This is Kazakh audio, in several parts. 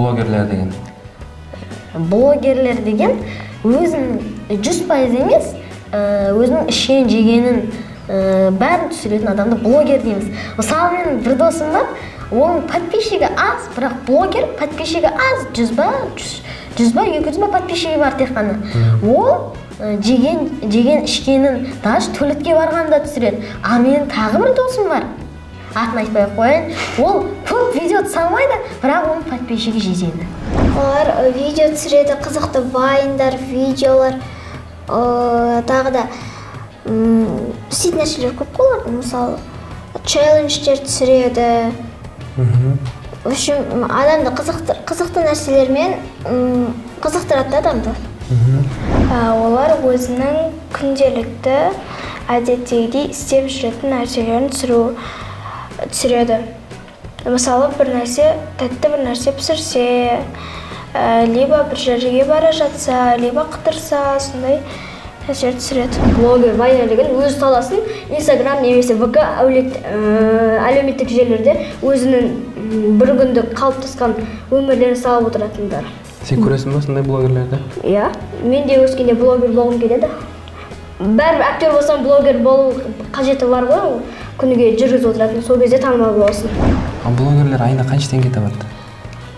Блогерлер деген? Блогерлер деген өзінің 100% емес, өзінің ішкен жегенін бәрін түсіретін адамды блогер дейміз. Мысалы, менің бір досым бар, оның подписчигі аз, бірақ блогер, подписчигі аз, 100 ба, 100 ба, 200 ба подписчигі бар тек қана. Ол жеген ішкенін, даже туалетке барғанда түсіреді. Ал менің тағы бір досым бар, атын айтпай ақ қояйын, ол көп видео салмайды, бірақ оның подписчигі жетеді. Олар видео түсіреді, қызықты вайндар, видеолар, тағы да істейтін нәрселер көп қой олардың. Мысалы, челлендждер түсіреді. В общем, адамды қызықты нәрселермен қызықтырады адамды. Олар өзінің күнделікті әдеттегідей істеп жүретін нәрселерін түсіреді. Мысалы, бір нәрсе, тәтті бір нәрсе пісірсе, либо бір жерге бара жатса, либо қыдырса, сондай нәрселер түсіреді. Блогер, вайнер деген өз саласын Инстаграм немесе ВК әлеуметтік желілерде өзінің бір күндік қалыптасқан өмірлерін салып отыратындар. Сен көресің бе сондай блогерлерді? Иә, мен де өскенде блогер болғым келеді. Бәрібір актер болсам, блогер болу қажеті бар ғой, ол күніге жүргізіп отыратын, сол кезде танымал боласың. Ал блогерлер айына қанша теңге табады?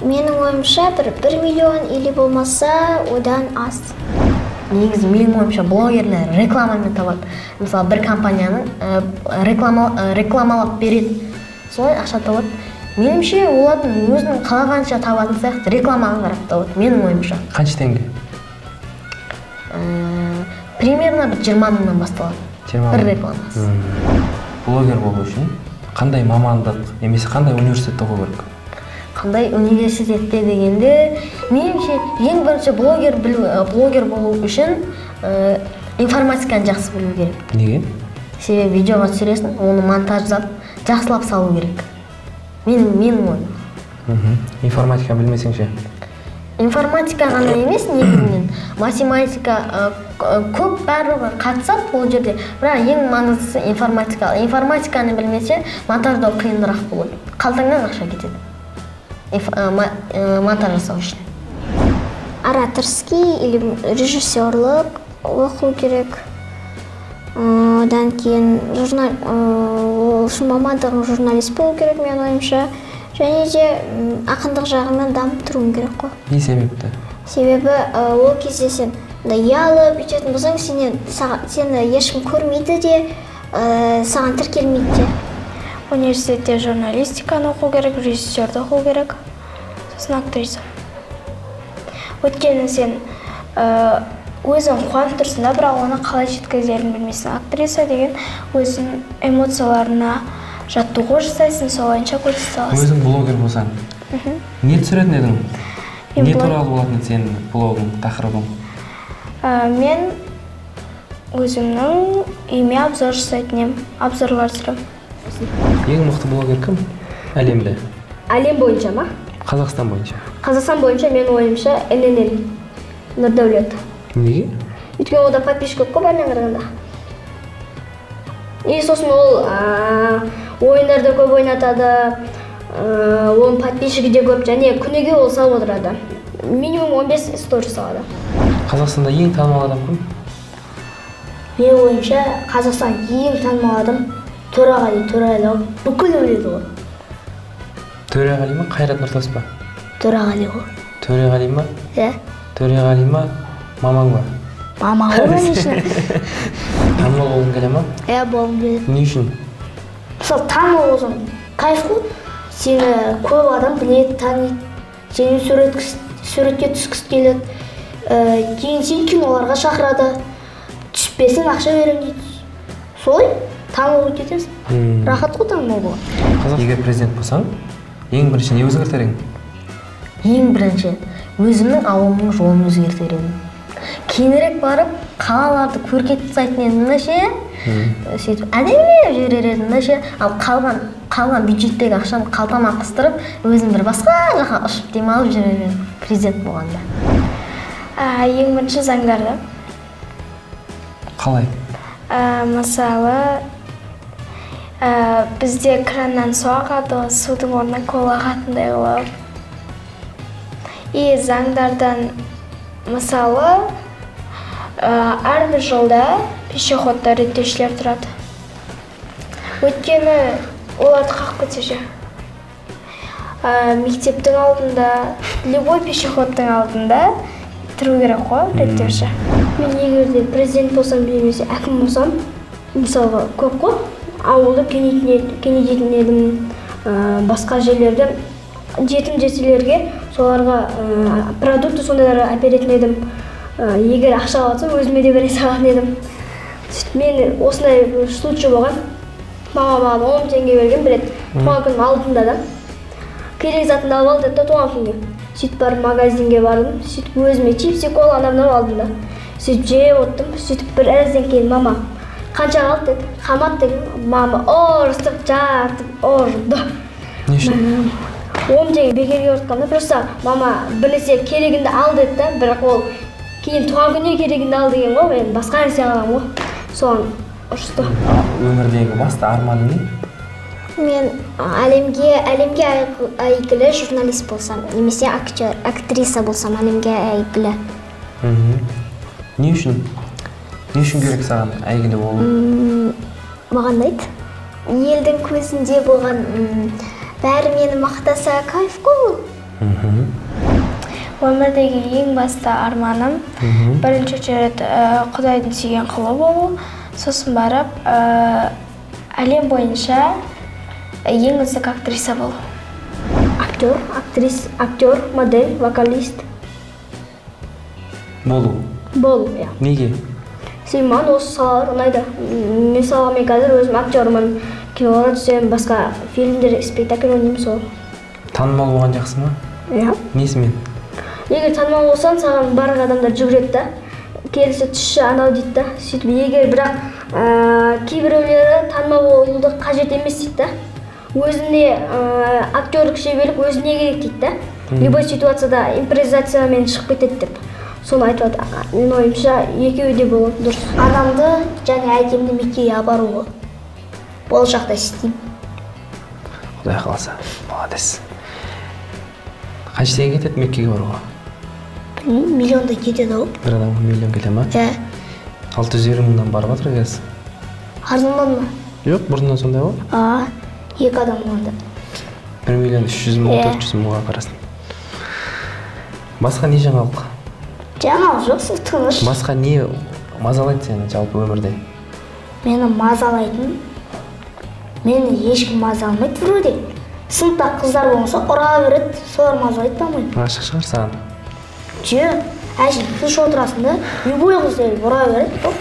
Менің ойымша, бір миллион или болмаса одан аз. Негізі менің ойымша, блогерлер рекламамен табады. Мысалы, бір компанияның рекламалап береді, солай ақша табады. Меніңше, олардың өзінің қалағанша табатын сияқты, рекламаға қарап табады, менің ойымша. Қанша теңге? Примерно бір 20 мыңнан басталады. 20 бір мың. рекламасы. Блогер болу үшін қандай мамандық немесе қандай университетте оқу керек? Қандай университетте дегенде, меніңше, ең бірінші блогер болу үшін информатиканы жақсы білу керек. Неге? Себебі видеоға түсіресің, оны монтаждап, жақсылап салу керек. Менің ойым. Информатика білмесең ше? Информатика ғана емес, негізінен математика, көп барлығы қатысады ол жерде, бірақ ең маңыздысы информатика. Информатиканы білмесе, монтаждау қиынырақ болады. Қалтаңнан ақша кетеді. Монтаж жасау үшін. Ораторский или режиссерлік оқу керек. Одан кейін ол үшін мамандығың журналист болу керек, менің ойымша. Және де ақындық жағынан дамып тұруың керек қой. Не себепті? Себебі ол кезде сен мындай ұялып өйтетін болсаң, сені ешкім көрмейді де, саған тіркелмейді де. Университетте журналистиканы оқу керек, режиссерді оқу керек, сосын актриса. Өйткені сен өзің қуанып тұрсың да, бірақ оны қалай жеткізерін білмейсің. Актриса деген өзің эмоцияларына жаттығу жасайсың, солайынша көрсете аласың. Өзің блогер болсаң, не түсіретін едің? Мен Не туралы болатын еді сенің блогың, тақырыбың? Мен өзімнің үйіме обзор жасайтын едім, обзорлар түсіремін. Ең мықты блогер кім әлемде? Әлем бойынша ма? Қазақстан бойынша. Қазақстан бойынша менің ойымша ННН Нұрдәулет. Неге? Өйткені онда подписчик көп қой бәрінен қарағанда. И сосын ол ойындарды көп ойнатады, оның подписчигі де көп, және күніге ол салып отырады. Минимум 15 сторис салады. Қазақстанда ең танымал адам кім? Менің ойымша, Қазақстан ең танымал адам Төреғали Төреәлі, бүкіл біледі ғой. Төреғали ма, Қайрат Нұртас па? Төреғали ғой. Төреғали ма? Иә. Төреғали ма, мамаң ба? Мамам ғой, конечно. Танымал болғың келе ма? Иә, болғым келеді. Не үшін? Мысалы, танымал болсаң, кайф қой. Сені көп адам біледі, таниды. Сені суретке түскісі келеді. Кейін сені киноларға шақырады. Түспесең ақша беремін дейді. Солай танымал болып кетесің. Рахат қой танымал болған. Қазақ, егер президент болсаң, ең бірінші не өзгертер едің? Ең бірінші өзімнің ауылымның жолын өзгертер едім. Кейінірек барып қалаларды көркейтіп тастайтын едім да ше. Сөйтіп әдемілеп жіберер едім да ше. Ал қалған бюджеттегі ақшаны қалтама қыстырып, өзім бір басқа жаққа ұшып демалып жүрер едім президент болғанда. Ең бірінші заңдарды. Қалай? Мысалы, бізде краннан су ағады, судың орнына кола ағатындай қылып. И заңдардан мысалы, әрбір жолда пешеходта реттеушілер тұрады. Өйткені оларды қағып кетсе ше. Мектептің алдында, любой пешеходтың алдында тұру керек қой реттеуші. Мен егер де президент болсам немесе әкім болсам, мысалға көп қой, ауылды кеңейтетін едім, басқа жерлерде жетім жесірлерге соларға продукты сондайлар әперетін едім. Егер ақша алсам, өзіме де бере салатын едім. Сөйтіп мен осындай случай болған. Мама маған 10 теңге берген бір рет, туған күнім алдында да. Керек затымды алып ал деді да туған күнге. Сөйтіп барып магазинге бардым, сөйтіп өзіме чипсы, кола анау-мынау алдым да. Сөйтіп жеп отырдым, сөйтіп бір әзден кейін мама қанша қалды деді, қалмады дедім. Мама ұрысып жатып ұрды. Не үшін? 10 теңге бекерге ұрытқанда, просто мама бір нәрсе керегіңді ал деді да, бірақ ол кейін туған күніне керегіңді ал деген ғой, мен басқа нәрсе аламын ғой. Соған ұрысты. Өмірдегі басты арманың не? Мен әлемге әйгілі журналист болсам, немесе актер, актриса болсам, әлемге әйгілі. Не үшін? Не үшін керек саған әйгілі болу? Маған ұнайды. Елдің көзінде болған, бәрі мені мақтаса, кайф қой. Өмірдегі ең басты арманым бірінші очередь Құдайдың сүйген құлы болу, сосын барып әлем бойынша ең үздік актриса болу. Актер, актер, модель, вокалист. Болу? Болу, иә. Неге? Себебі маған осы салалар ұнайды. Мысалы, мен қазір өзім актермын, киноларға түсемін, басқа фильмдер, спектакль ойнаймын сол. Танымал болған жақсы ма? Иә. Несімен? Егер танымал болсаң, саған барлық адамдар жүгіреді да, келсе түсші анау дейді да. Сөйтіп егер бірақ кейбіреулері танымал болуды қажет емес дейді да. Өзіне актерлік шеберлік өзіне керек дейді да. Любой ситуацияда импровизациямен шығып кетеді деп. Соны айтып жатыр. Менің ойымша екеуі де болады дұрыс. Анамды және әкемді Меккеге апару болашақта істеймін. Құдай қаласа, молодец. Қанша теңге кетеді Меккеге баруға? Білмеймін, миллиондай кетеді ау. Бір адамға миллион кете ма? Иә. 650 мыңнан барып жатыр қазір. Арзандады ма? Жоқ, бұрыннан сондай ғой. Екі адам болғанда. 1 миллион 300 мың, 400 мыңға барасың. Басқа не жаңалық? Жаңалық жоқ, сол тыныш. Басқа не мазалайды сені жалпы өмірде? Мені мазалайтын, мені ешкім мазаламайды вроде. Сыныпта қыздар болмаса ұра береді, солар мазалайды по-моему. Ғашық шығар саған? Жоқ, әшейін тыныш отырасың да, любой қыз келіп ұра береді.